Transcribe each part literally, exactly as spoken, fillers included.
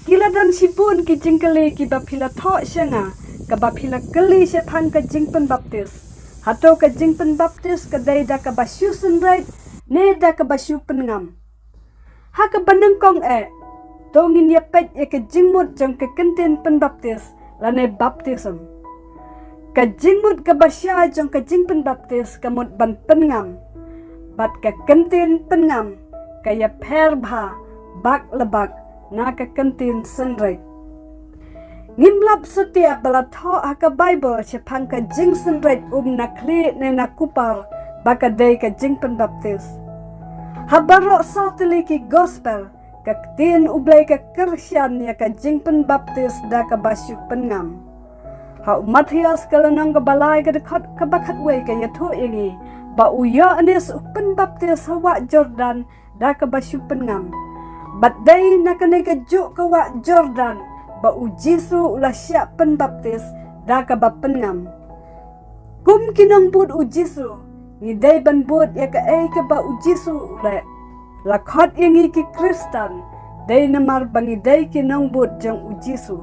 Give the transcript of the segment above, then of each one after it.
Ki la don shibun ki jingkylli kiba phi la thoh sha nga, kaba phi la kylli shaphang ka jingpynbaptis. Hato ka jingpynbaptis ka dei da kaba shu synreit, ne da kaba shu pynngam? Ha kaba nyngkong eh, to ngin ïa peit ïa ka jingmut jong ka kyntien pynbaptis, lane baptism. Ka jingmut kaba shai jong ka jingpynbaptis ka mut ban pynngam. Bad ka kyntien pynngam ka ïapher bha bak la bak na ka kyntien synreit. Ngim lap satia ba la thoh ha ka Baibl shaphang ka jingsynreit um na khlieh ne na kupar ba ka dei ka jingpynbaptis. Ha baroh saw tylli ki gospel, ka ktien U Blei ka kyrshan ïa ka jingpynbaptis da kaba shu pynngam. Ha u Mathaios ka lynnong kaba lai ka dkhot kaba khatwei ka ïathuh ïa ngi ba u Ïoannis u pynbaptis ha wah Jordan da kaba shu pynngam. Bad dei na kane kajuh ka wah Jordan ba u Jisu u la shah pynbaptis da kaba pynngam. Kum ki nongbud u Jisu, ngi dei ban bud ïa kaei kaba u Jisu u leh. La khot ïa ngi ki Khristan, dei namar ba ngi dei ki nongbud jong u Jisu.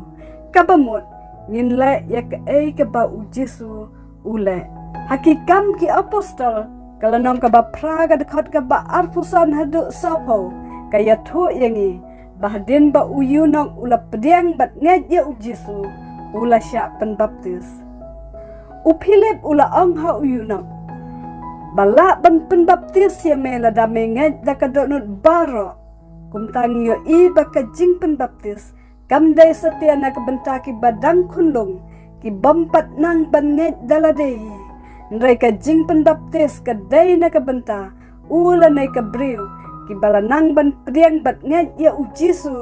Kaba mut, ngin leh ïa kaei kaba u Jisu u leh. Ha Ki Kam ki Apostol, ka lynnong kaba phra ka dkhot kaba arphew san haduh sawphew, ka ïathuh ïa ngi ba hadien ba u eunuch u la pdiang bad ngeit ïa u Jisu, u la shah pynbaptis. U Philip u la ong ha u eunuch, ba lah ban pynbaptis ïa me lada me ngeit da ka dohnud baroh. Kumta ngi ïohi ba ka jingpynbaptis kam dei satia na ka bynta kiba dang khunlung, ki bym pat nang ban ngeit da lade hi. Hynrei ka jingpynbaptis ka dei na ka bynta u lane ka briew kiba la nang ban pdiang bad ngeit ïa u Jisu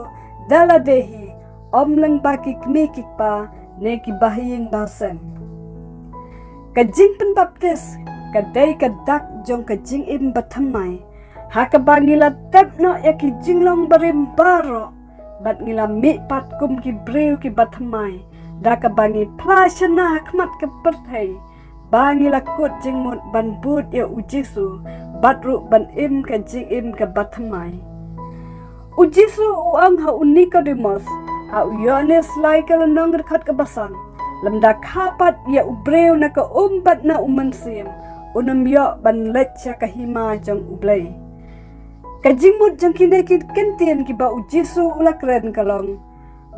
da lade hi, ym lyngba ki kmie ki kpa ne ki bahaïing bahasem. Ka jingpynbaptis ka dei ka dak jong ka jingim bathymmai, ha kaba ngi la tep noh ïa ki jinglong barim baroh, bad ngi la mihpat kum ki briew kiba thymmai, da kaba ngi phla shynna ha khmat ka pyrthei, ba ngi la kut jingmut ban bud ïa u Jisu, bad ruh ban im ka jingim kaba thymmai. U Jisu u ong ha u Nikodemos, ha u Ïoannis lai ka lynnong dkhot kaba san, lymda kha pat ïa u briew na ka um bad na u mynsiem, un ym ïoh ban leit sha ka hima jong U Blei. Ka jingmut jong kine ki kyntien kiba u Jisu u la kren ka long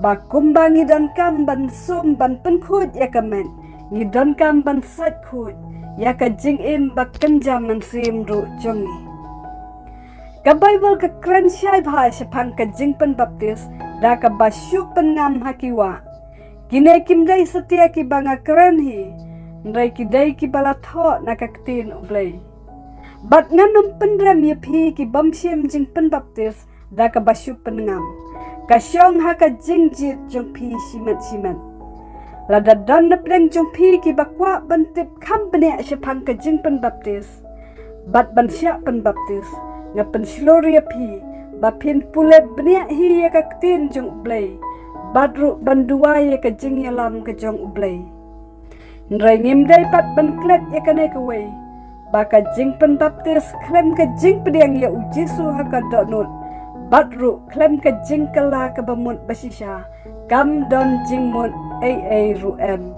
ba kumba ngi donkam ban sum ban pynkhuid ïa ka met, ngi donkam ban sait khuid ïa ka jingim ba kynja mynsiem ruh jong ngi. Ka Baibl ka kren shai bha shaphang ka jingpynbaptis da kaba shu pynngam ha ki wah. Kine kim dei satia kiba nga kren hi, hynrei ki dei kiba la thoh na ka ktien U Blei. Bad ngan ym pynrem ïa phi ki bym shim jingpynbaptis da kaba shu pynngam. Ka shong ha ka jingjied jong phi shimet shimet. Lada don napdeng jong phi kiba kwah ban tip kham bniah shaphang ka jingpynbaptis bad ban shah pynbaptis, nga pynshlur ïa phi ba phin pule bniah hi ïa ka ktien jong U Blei, bad ruh ban duwai ïa ka jingïalam ka jong U Blei. Hynrei ngim dei pat ban klet ïa kane kawei, ba ka jingpynbaptis khlem ka jingpdiang ïa u Jisu ha ka dohnud, bad ruh khlem ka jingkylla kaba mut bashisha, kam don jingmut ei ei ruh em.